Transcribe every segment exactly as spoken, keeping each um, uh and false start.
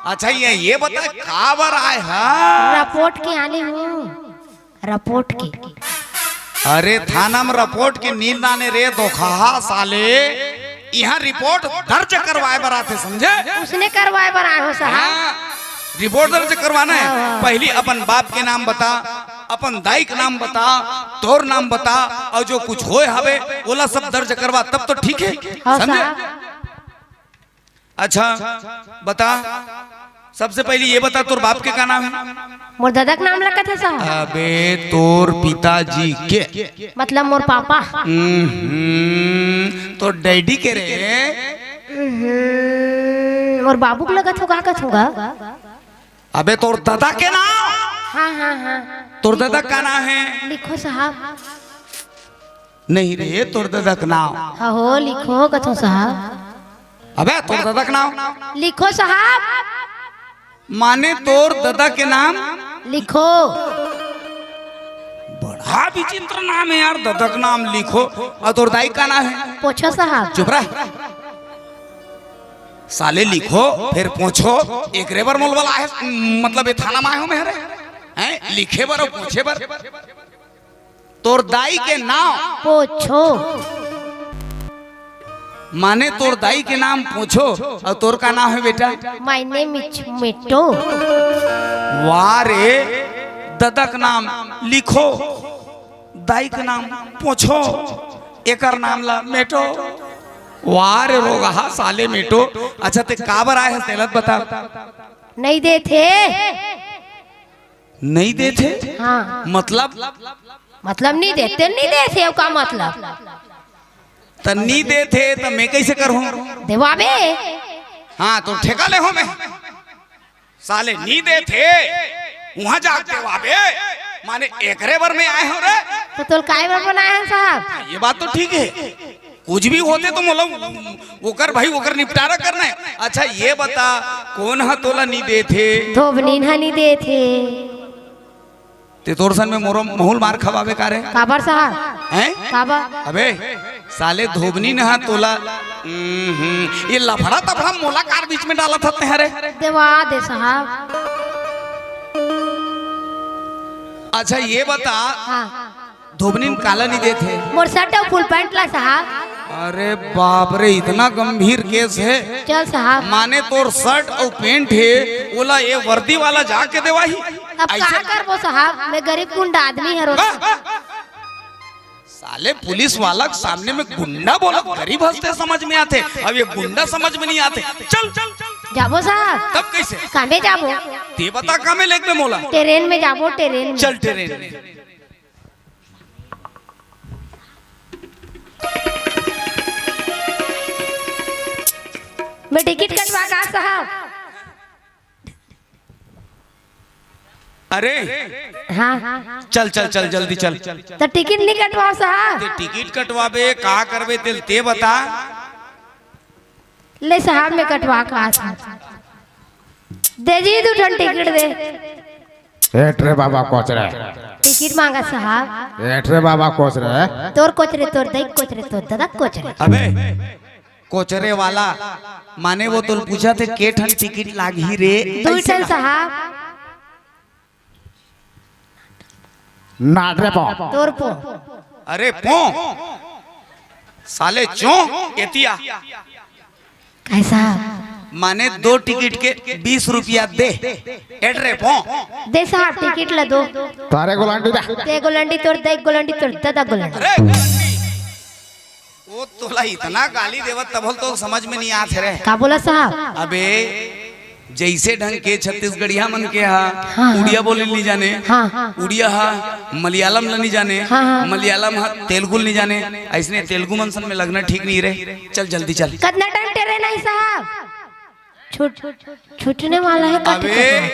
अच्छा, ये ये बता, काबर आय हा? रिपोर्ट के आने हूँ, रिपोर्ट के। अरे, थाना में रिपोर्ट के नींद आने रे, धोखाहा साले। यहाँ रिपोर्ट दर्ज करवाए बर आथे, समझे? उसने करवाए बर आए हो साहब। हाँ, रिपोर्ट दर्ज करवाना है। हाँ, हाँ। पहली अपन बाप के नाम बता, अपन दाई के नाम बता, तोर नाम बता, और जो कुछ होए हवे, ओला सब दर्ज करवा, तब तो ठीक है। हाँ, समझे? साहब। अच्छा, बता, सबसे पहले ये बता, तोर बाप के का नाम है? मोर दादा के नाम लगत है साहब। अबे, तोर पिताजी के? मतलब मोर पापा। हम्म, तोर डैडी के रे? हम्म, मोर बाबू के लगत हो, का कथूंगा? अबे, तोर दादा के नाम? हाँ, हाँ, हाँ। तोर दादा का नाम है? लिखो साहब। नहीं रे, तोर दादा के नाम। हाँ हो, लिखो कथो साहब। अबे, तोर दादा के नाम। लिखो साहब। माने तोर दादा के नाम? लिखो। बड़ा विचित्र नाम है यार, दादा के नाम लिखो। और तोर दाई का नाम है? पोछो साहब। चुप रह। साले लिखो, फिर पोछो। एकरे बर मोलवाला है, मतलब ये थाना में आए हो मैं रे? हैं? लिखे बर और पोछे बर? तोर दाई के नाम? पोछो। माने तोर दाई के नाम पोछो, और तोर का नाम है बेटा? My name is मेटो। वाह रे, ददक नाम लिखो, दाई के नाम पोछो, एकर नाम ला मेटो। वाह रे रोगहा साले मेटो। अच्छा, ते काबर आए है, तेला बता। नहीं देथे। नहीं देथे? हाँ। मतलब? मतलब नहीं देथे, नहीं देथे, का मतलब? त नहीं देथे, त मैं कैसे करहूँ? देवाबे। हाँ, तो ठेका ले हो मैं। साले नहीं देथे, वहाँ जाके देवाबे। माने एकरे बर मैं आए हो रे। तो तोल काय बर बनाए हैं साहब? हाँ, ये बात तो ठीक है। कुछ भी होते तो मोला ओकर भाई ओकर निपटारा करना है। अच्छा ये बता, कोन ह तोला नी देथे? धोबनीन ह नी देथे। ते तोर सन में मोरो महूल मार खवावे का रे? काबर साहब? हैं? काबर? अबे साले धोबनीन ह तोला, हम्म, ये लफड़ा तफड़ा मोला कार बीच में डालत हते हरे। देवा दे साहब। अच्छा ये बता, हाँ। धोबनीन काला नी देथे? मोर शर्ट अउ फुल पैंट ला साहब। अरे बाप रे, इतना गंभीर केस है। चल साहब। माने तोर शर्ट अउ पैंट है, ओला ये वर्दी वाला जाके देवाही? अब का ऐसे करबो साहब, मैं गरीब गुंडा आदमी हरो। वाह, वाह। साले पुलिस वाला के सामने में गुंडा बोला, गरीब हंसते समझ में आते, अब ये गुंडा समझ में नहीं आते। चल, चल, चल। जाबो साहब। तब कैसे? कामे जाबो। ते बता कामे लेके मोला। ट्रेन में जाबो, ट्रेन में। चल ट्रेन में। मैं टिकट कटवा का साहब? अरे हाँ। चल चल चल, जल्दी चल। तो टिकट नहीं कटवा साहब? ते टिकट कटवाबे का करबे, तेल ते बता। ले साहब, मैं कटवा का साहब। दे जी, दू ठन टिकट दे। एठ रे बाबा कोच रे। टिकट मांगा साहब। एठ रे बाबा कोच रे। तोर कोच रे, तोर दई कोच रे, तोर दादा कोच रे। अबे कोचरे वाला, माने वो तोल पूछा थे के ठन टिकट लागही रे? दू ऐसे ठन ना। साहब। नाट रे पो। तोर पो। अरे पो। साले चो एतिया। कैसा? माने दो टिकट के बीस रुपया दे। एट रे पो। दे साहब, टिकट ला दो। तारे गोलांडी दा। ते गोलंडी तोर दे, गोलंडी तोर दादा गोलंडी। अरे गोलंडी। वो तोला इतना गाली देवत तभल तो समझ में नहीं आत हे रे। का बोला साहब? अबे जैसे ढंग के छत्तीसगढ़िया मन के हा, हाँ, हाँ। उड़िया बोले नहीं जाने, हाँ। उड़िया हा, मलयालम ला नहीं जाने, हाँ, हाँ। मलयालम हा, तेलुगु ला नहीं जाने, ऐसने तेलुगु मन सन में लगना ठीक नहीं रे। चल जल्दी चल। कितना टाइम ट्रेन आई साहब? छूट, छूटने वाला है, काटे अबे, करना।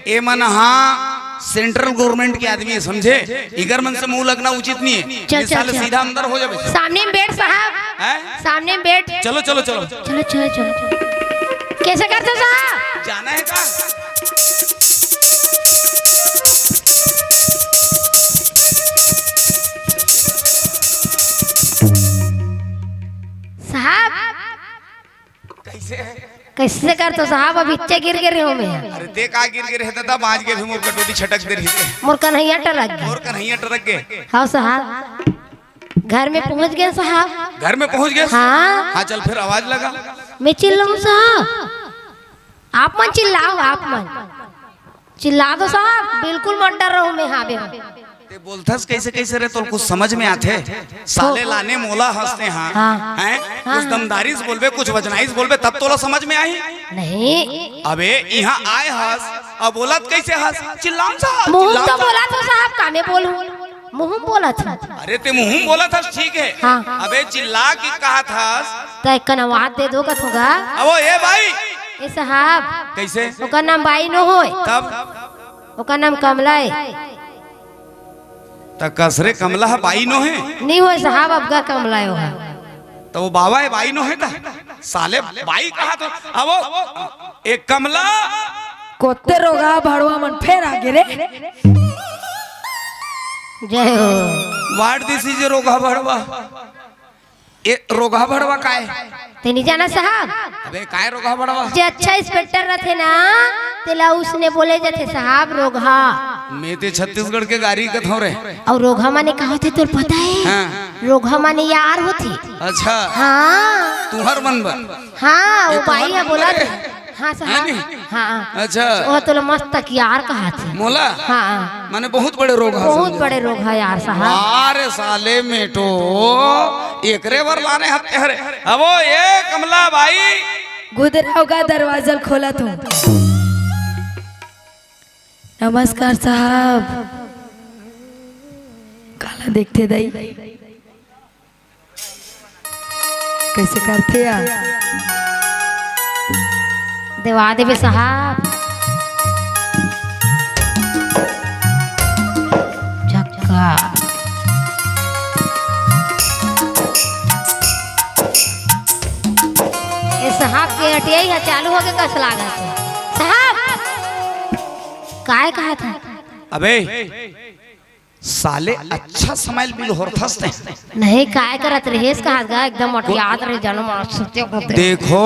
ए मन हा सेंट्रल गवर्नमेंट के आदमी है, समझे? इगर मन से मुंह लगना उचित नहीं है। चल, ये चल, साले चल। सीधा अंदर हो जाबे। सामने में बैठ साहब। हैं? सामने में बैठ। चलो, चलो, चलो। चलो, चलो, चलो, चलो। कैसे करते साहब? जाना है का? साहब। कैसे है? अइसे कर तो साहब, अब इच्चे गिर गे रेहेंव मैं। अरे ते का गिर गे रहे दादा, बाँच गे भी मोर कटोरी छटक दे रही। मोर कन्हैया टरक गे। मोर कन्हैया टरक गे। हाँ साहब, घर में पहुँच गेंव साहब। घर में पहुँच गेस? हाँ। हाँ, चल फिर आवाज लगा। मैं चिल्लाहूँ साहब, आप मन चिल्लाव, आप मन चिल्ला दो साहब, बिल्कुल मत डरहू मैं, हाँ बे। ते बोलथस कइसे कइसे रे, तोला कुछ समझ में आथे? साले लाने मोला हँस ते, हाँ। हाँ। हैं? हाँ, कुछ हाँ। दमदारी से बोलबे, कुछ वजनाई से बोलबे, तब तोला समझ में आही। नहीं। अबे इहाँ आए हस, अब बोलत कइसे हस? चिल्लान सा, मुँह चिल्लान तो सा। बोलत हों साहब, कामे बोलहूँ? मुँह में बोलत हों। अरे ते मुँह में बोलत हस, ठीक हे। हाँ। अबे चिल्ला के कहत हस। त एक कन आवाज दे दो कथों गा। अबो ए बाई। ए साहब। कइसे? ओकर नाम बाई नो होय। तब? ओकर नाम कमला ए। त कस रे, कमला ह बाई नो हे? नी होय साहब, अबगा कमला ए ओहा। त ओ बाबा ए, बाई नो हे त? साले बाई कहत हों। अबो ए कमला। कोते रोगहा भड़वा मन फेर आगे रे। जय हो। What this is रोगहा भड़वा? ए रोगहा भड़वा काय? ते नी जाना साहब? अबे काय रोगहा भड़वा? जे अच्छा इंस्पेक्टर रथे ना, तेला उसने बोले जाथे साहब रोगहा। मैं ते छत्तीसगढ़ के गारी कथों रे। अउ रोगहा माने का होथे तोला पता हे? हाँ। रोगहा माने यार होथे। अच्छा। हाँ। तुँहर मन बर। हाँ, ए, ओ बाई तुँहर हा बोलत हे। हाँ, साहब। हाँ, नी? हाँ। अच्छा। ओ तोला मस्त तकियार कहत हे। मोला? हाँ। माने बहुत बड़े रोगहा बहुत समझे। बड़े रोगहा यार साहब। अरे साले मेटो, एकरे बर लाने हते हरे। अबो ए कमला बाई। गुदराव का दरवाजा खोलत हों। नमस्कार साहब। काला देखथे दाई? कइसे करथे यार? देवा देबे साहब। झक्का। ए साहब के अटियाई ह चालू होगे कस लागत हे। साहब! काय कहत हे? अबे, साले अच्छा समय बिल होरथस ते। नहीं, काय करत रहेस, कहाँ गा एकदम अटियात रहे, जानो मार सुते होते। देखो,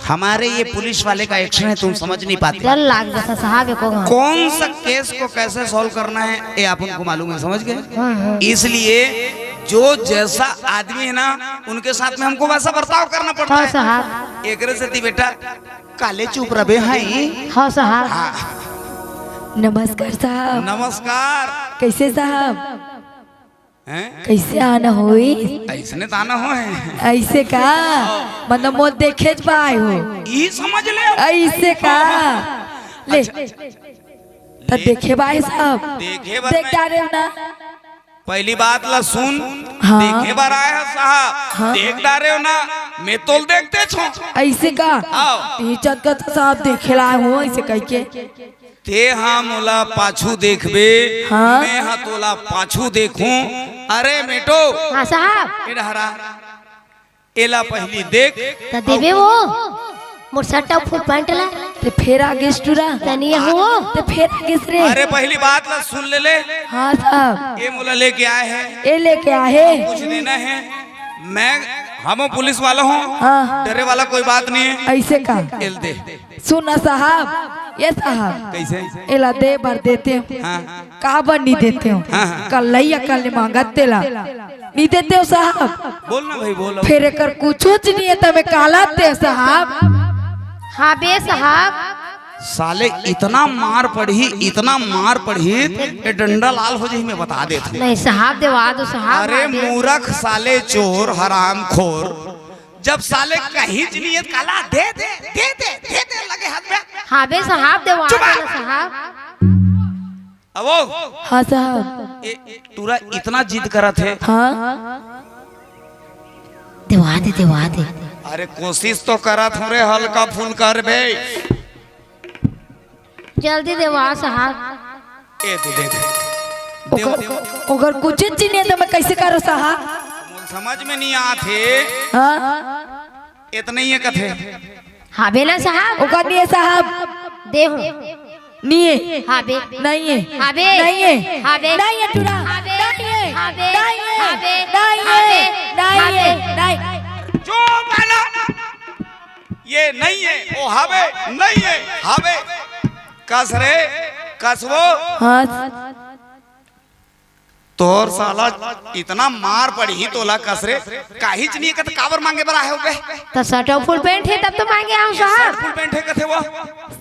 हमारे ये पुलिस वाले का एक्शन है, तुम समझ नहीं पाते। डर लाग जाता साहब, एको घाव। कौन सा केस को कैसे सॉल्व करना है, ये आप उनको मालूम है, समझ गए? हम्म, हम्म। इसलिए जो जैसा आदमी है ना, उनके साथ में हमको वैसा बर्ताव करना पड़ता हाँ, है। साहब। एकरे सेती बेटा, काले चुप रबे हैं। हाँ, साहब। हाँ। नमस्कार, साहब। नमस्कार। कइसे, साहब? हैं? कइसे आना होइस? अइसने त आना होय। अइसे का? मतलब, मोर देखेच बर आए हो? ई समझ ले। अइसे का? ले। अच्छा। त देखे बर आए, साहब। देखे बर देख नहीं। डारेव ना। पहली बात ला सुन, हाँ। देखे बर आए हस साहब, हाँ। देख डारेव ना, मैं तोला देखतेच हों। अइसे का? आओ। इही चक्कर तो साहब देखे ला आए हों, अइसे कहिके। ते हा मोला पाछू देखबे, हाँ। मैं हा तोला पाछू देखूं। अरे मेटो। हाँ साहब। ए डहरा। एला पहिली देख। त देबे वो, मोर शर्ट अउ फुल पैंट ला। ते फेर आगेस टूरा। तनिया हो। ते फेर आगेस रे। अरे पहिली बात ला सुन ले ले। हाँ साहब। ए मोला लेके आए हे। ए लेके आए हे। कुछ देना हे। मैं, हम पुलिस वाला हूँ। हाँ। डरे वाला कोई बात नहीं है। अइसे का? एल दे। सुन ना साहब, ए साहब। कइसे? एला दे बर देतेंव। हाँ। काबर नी देतेंव? हाँ, हाँ। कल्लई अकन ले मांगत तेला। नी देतेंव साहब। बोल ना भाई, बोल। फेर एकर कुछोच नी हे त मैं काला देतेंव साहब। हाँ बे साहब। साले इतना मार पड़ही, इतना मार पड़ही, ए डंडा लाल हो जाही, मैं बता देत हूँ। नहीं साहब, देवा दो साहब, अरे हाँ बे। मूरख साले चोर हरामखोर। जब साले कहीं च नहीं है, काला दे दे, दे दे, दे दे, लगे हाथ में। हाँ बे साहब, देवा चुप दो आप। ना साहब। अबो। हाँ साहब। ए, ए, टूरा इतना जिद करत हे। हाँ। देवा दे, देवा दे। अरे कोशिश तो करत हूँ रे, हल्का फुल्का रे बे। जल्दी देवा साहब। ए दे, दे, दे। ओकर, ओकर कुछ चिन्हे तो मैं कैसे करूँ साहब? समझ में नहीं आत हे। हाँ? इतना ही है कथे। हाँ बे ना साहब। ओकर नहीं है साहब। दे हूँ। नहीं है। हाँ बे। नहीं है। हाँ बे। नहीं है। हाँ बे। नहीं है टूरा। हाँ बे। नहीं है। हाँ बे। नहीं है। हाँ बे। नहीं हाँ है। बे। नहीं हाँ है। बे। नहीं। चुप है ना। ये नहीं है, वो हवे, नहीं है, हवे। कस रे, कस वो। हाँ। तोर साला इतना मार पड़ही तोला, कस रे, काहीच नहीं कथे, काबर मांगे बर आए हो बे? त शर्ट अउ फुल पैंट हे तब तो मांगे आंव साहब। शर्ट फुल पैंट हे कथे वो।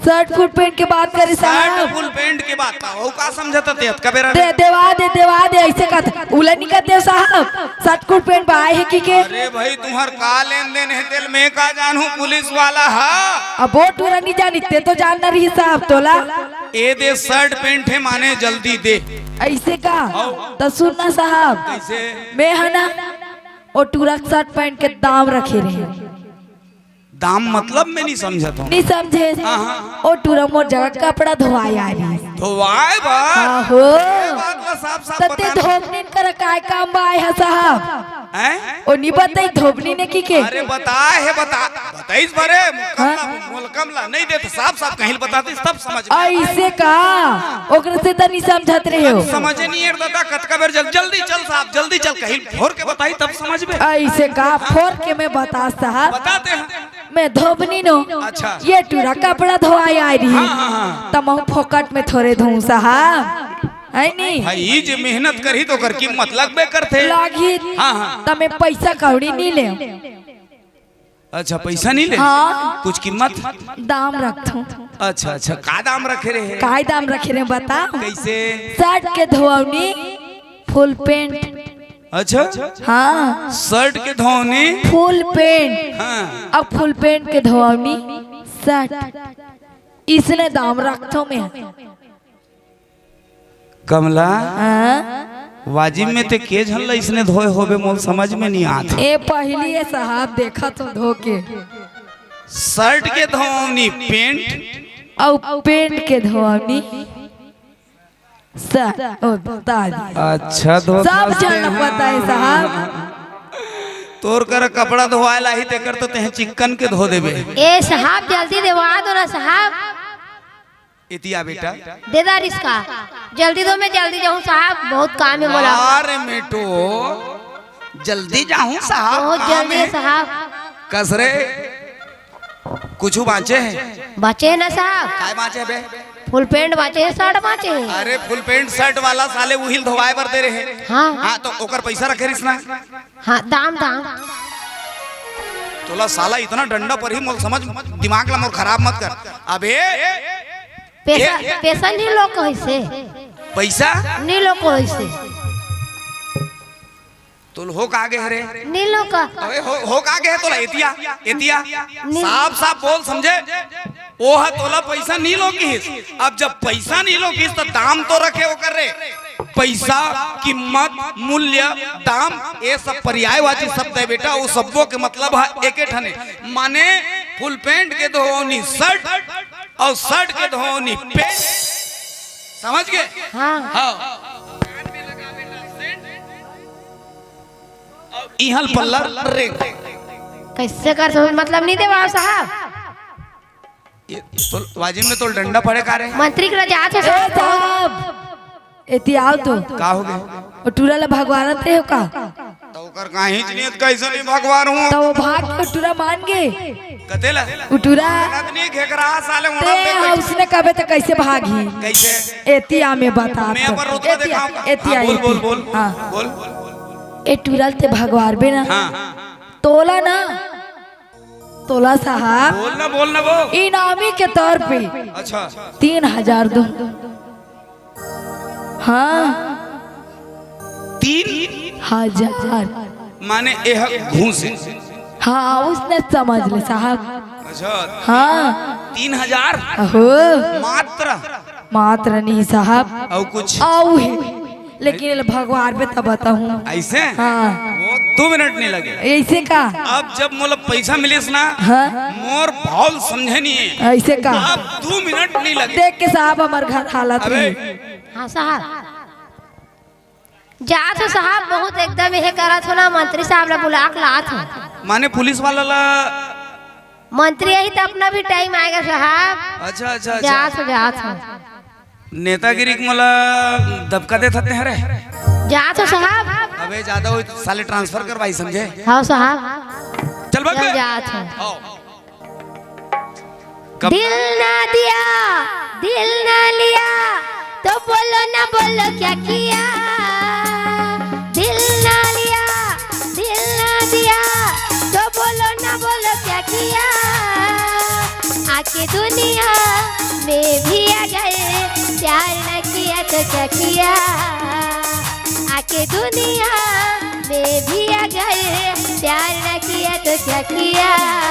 शर्ट फुल पैंट के बात करे शर्ट साहब। फुल पैंट के बात, त वो का समझत हे अतका बेरा दे, रे? देवा दे, देवा दे, अइसे कथे, उला नहीं कथे साहब। शर्ट फुल पैंट बाय हे कि के? अरे भाई, तुम्हर का लेन देन हे तेल मैं का जानहूं, पुलिस वाला हा। अब वो टूरा नहीं जानी, ते तो जानना रही साहब तोला। ए दे शर्ट पैंट हे माने जल्दी दे। अइसे का? हौ। त सुन ना साहब, कइसे? मैं ह ना ओ टूरा के शर्ट पैंट के दाम रखे रहे। दाम मतलब मैं नहीं समझत हूँ। नहीं समझे? हाँ, हाँ। ओ टूरा मोर जगह कपड़ा धोवाए आ रही। धोवाए बा? हाँ हो। ये बात ला साफ साफ त ते बता। धोबनी कर काय काम बा आए ह साहब? हैं? ओ नहीं बताई धोबनी ने कि के? अरे बताए हे, बता, बताइस बरे, हाँ? मुलकम ला, मुलकम ला, नहीं देते, साफ साफ कहीं बताते, सब समझ में। अइसे का? ओकरे से त नहीं समझत रहे हो। समझे नहीं यार दादा, कतका बेर जल-, जल्दी चल साहब, जल्दी चल, कहीं फोर के बताई तब समझ में। अइसे का? फोर के मैं बता साहब। बताते हैं। मैं धोबनी नो। अच्छा। ये टूरा कपड़ा धोवाए आ रही। हाँ, हाँ, हाँ। त महूं फोकट में थोरे धोऊं साहब। है नी? भाई, ई जे मेहनत करही त ओकर कीमत लगबे करथे। लागही। हाँ, हाँ। त मैं पैसा कौड़ी नहीं ले। अच्छा, पैसा नहीं ले? हाँ। कुछ कीमत? दाम रखथों। अच्छा, अच्छा, का दाम रखे रहे? काय दाम रखे रहे बता? कइसे? शर्ट के धोवनी, फुल पैंट। अच्छा? हाँ। शर्ट के धोवनी? फुल पैंट। हाँ। अब फुल पैंट के धोवनी, शर्ट। इसने दाम रखथों मैं। कमला, हाँ? वाजिब में ते के झन ला इसने धोए होबे, मोल समझ में नहीं आत। ए पहली ए साहब देखत हो धो के। शर्ट के धोवनी पैंट। अउ पैंट के धोवनी शर्ट। ओ, तारी। अच्छा धोता सब झन ला पता हे साहब। तोर कर कपड़ा धोवाए लाही तेकर तो तेह चिक्कन के धो देबे। ए साहब जल्दी देवा दो ना साहब। एती आ बेटा। दे दा रिस्का। जल्दी दो, मैं जल्दी जाहूं साहब, बहुत काम हे मोला। अरे मेटो, जल्दी जाहूं साहब, बहुत काम जल्दी हे। हे साहब। कस रे, कुछु बांचे हे? बांचे हे ना साहब। काय बांचे बे? फुल पैंट बांचे हे, शर्ट बांचे हे। अरे फुल पैंट शर्ट वाला साले उहिल धोवाए बर दे रहे। हाँ। हाँ, तो ओकर पैसा रखे रिस ना। हाँ, दाम, दाम। तोला साला इतना डंडा पर ही मोर समझ, दिमाग ला मोर खराब मत कर। अबे, पैसा, ये पैसा नहीं लो कइसे? पैसा? नहीं लो कइसे? तोल हो का गे हरे? नहीं लो का। अबे हो, हो का गे हे तोला? एतिया, एतिया। नहीं। साफ साफ बोल समझे? ओह तोला पैसा नहीं लो किहिस। अब जब पैसा नहीं लो किहिस त दाम तो रखे ओकर रे। पैसा, कीमत, मूल्य, दाम, ये सब पर्यायवाची शब्द हे बेटा। वो सब्बो के मतलब हे एके ठने। माने फुल पैंट के धोवनी शर्ट अउ शर्ट के धोवनी पैंट। समझ गे? हाँ। हाँ। इहल पल्लर रे। कइसे कर समझ, मतलब नहीं देवा साहब? ये तो वाजिब में तो डंडा पड़े का रे? मंत्री करा जात हे ए साहब। साहब, एती आव तो। का हो गे? ओ टूरा ला भगवारत रहे हो का? त ओकर काहीच नियत कइसे नहीं भगवार हूँ? त ओ भाग के टूरा मान गे। कते ला? ओ टूरा। मेहनत नहीं घेकरा साले ते होना पे हा उसने कबे त कइसे भागही? कइसे? एती आ मैं बता मैं तो। अपन रुतबा एती आ, देखाऊं का? एती हाँ, आ, बोल, एती। बोल, बोल। हाँ। बोल। ए टूरा ल ते भगवार बे ना। हाँ। तोला ना तोला साहब बोल ना, बोल ना वो। इनामी के तौर पे अच्छा। तीन हजार दो। हाँ। तीन हजार। माने यह घूस है। हाँ, उसने समझ ले साहब। अच्छा। हाँ। तीन हजार? अहो। मात्र? मात्र नहीं साहब। अउ कुछ? अउ है। लेकिन एला भगवार बे त बताहूँ। अइसे? हाँ। वो दू मिनट नहीं लगे। अइसे का? अब जब मोला पैसा मिलिस ना, हाँ। मोर भाव समझे नहीं है। अइसे का? अब दू मिनट नहीं लगे। देख के साहब हमर घर हालत अबे। नहीं। हाँ साहब। जात हो साहब, बहुत एकदम ये करत हो ना, मंत्री साहब ला बुला के लात हो। माने पुलिस वाला ला मंत्री यही तो अपना भी टाइम आएगा साहब। अच्छा, अच्छा, अच्छा। जात हो, जात हो। नेतागिरी के मोला दबका देत हते हरे। जात हो साहब। अबे ज्यादा हो साले ट्रांसफर करवाई समझे। हाँ साहब। चल भाग चल बे। जात हो। हाँ। कब दिल ना दिया, दिल ना लिया, तो बोलो ना, बोलो क्या किया। दिल ना लिया, दिल ना दिया, तो बोलो ना, बोलो क्या किया। आके दुनिया में भी अगर प्यार ना किया तो क्या किया। आके दुनिया में भी अगर प्यार ना किया तो क्या किया।